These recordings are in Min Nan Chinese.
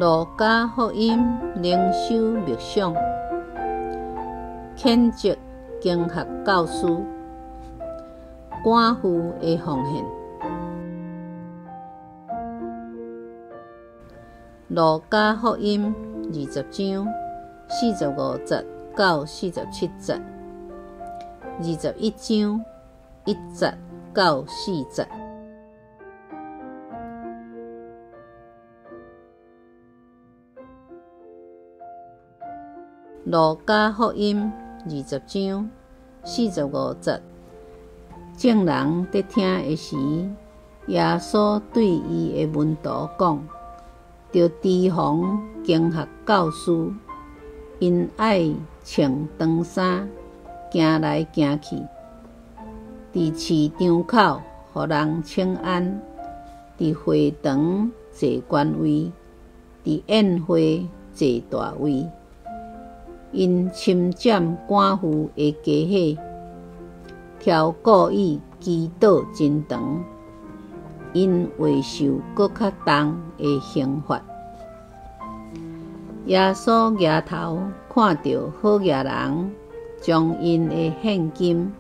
路加福音灵修默想，谴责经学教师，寡妇的奉献。路加福音20章45节到47节，21章1节到4节。路加福音20章45节，众人伫听的时，耶稣对伊的门徒讲：著提防经学教师，𪜶爱穿长衫，行来行去，伫市场口予人请安，伫会堂坐悬位，伫宴会坐大位。𪜶侵占寡妇的家伙，超故意祈祷真长，𪜶会受阁较重的刑罚。耶稣举头看著好额人将𪜶的献金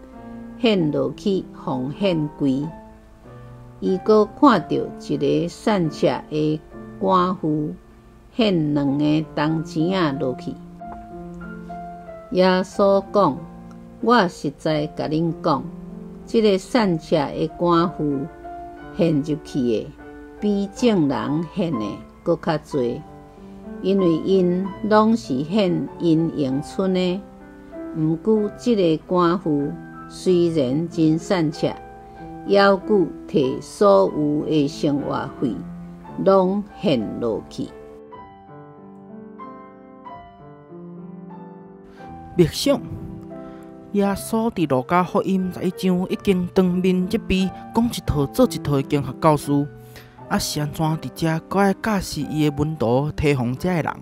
献落去奉献柜，伊阁看著一个散赤的寡妇献两个铜钱仔落去。耶稣讲：我实在共恁讲，这个散赤的寡妇献入去的，比众人献的阁较济，因为𪜶拢是献𪜶用剩的。毋过这个寡妇虽然真散赤，犹阁提所有的生活费拢献落去。默想，耶稣伫路加福音11章已经当面责备讲一套做一套的经学教师，啊是按怎伫遮阁爱教示伊的门徒提防遮的人？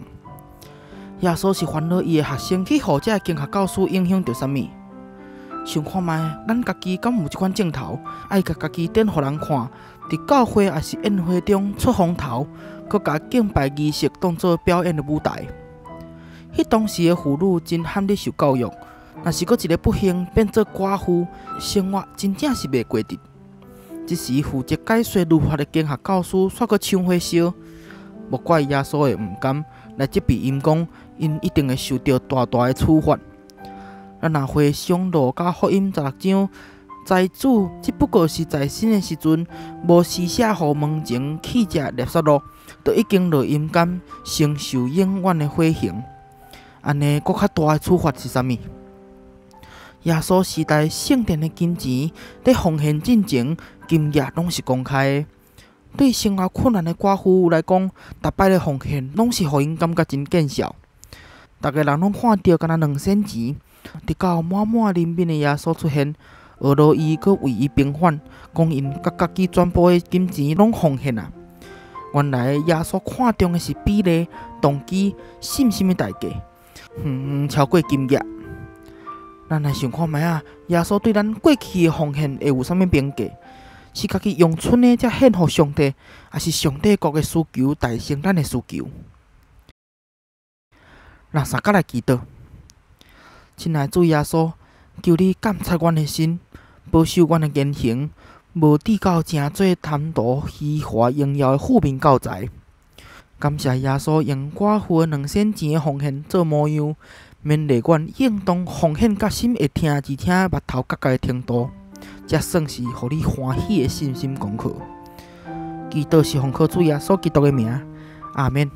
耶稣是烦恼伊的学生去予遮的经学教师影响著啥物？想看觅，咱家己敢有这款镜头，爱共家己展予人看？伫教会抑是宴会中出风头，阁共敬拜仪式当做表演的舞台。彼当时的妇女真罕咧受教育，若是阁一个不幸变做寡妇，生活真正是袂过得。这时负责解说律法的经学教师煞阁抢火烧，莫怪耶稣会毋甘来责备𪜶讲，𪜶一定会受著大大的处罚。咱若回想路加福音16章，财主只不过是在生的时阵无施舍予门前乞食的拉撒路，就已经落阴间承受永远的火刑。按呢，阁较大的处罚是啥物？耶稣时代圣殿的金钱，伫奉献进前，金额拢是公开的。对生活困难的寡妇来讲，逐摆的奉献拢是予𪜶感觉真见笑。逐个人拢看著，敢若两仙钱，直到满满怜悯的耶稣出现，学罗伊阁为伊平反，讲𪜶共家己全部的金钱拢奉献啊。原来耶稣看重的是比例、动机、信心的代价。远远超过金额。咱来想看觅仔，耶稣对咱过去的奉献会有啥物评价？是家己用剩的才献予上帝，抑是上帝国的需求大胜咱的需求？咱三角来祈祷，亲爱的主耶稣，求你监察阮的心，保守阮的言行，无至到成做贪图虚华荣耀的负面教材。感谢耶稣用寡妇的两仙钱的奉献做模样，勉励阮应当奉献甲心会疼而且目头角角的程度，才算是予你欢喜的信心功课。祈祷是奉靠主耶稣基督的名，阿免。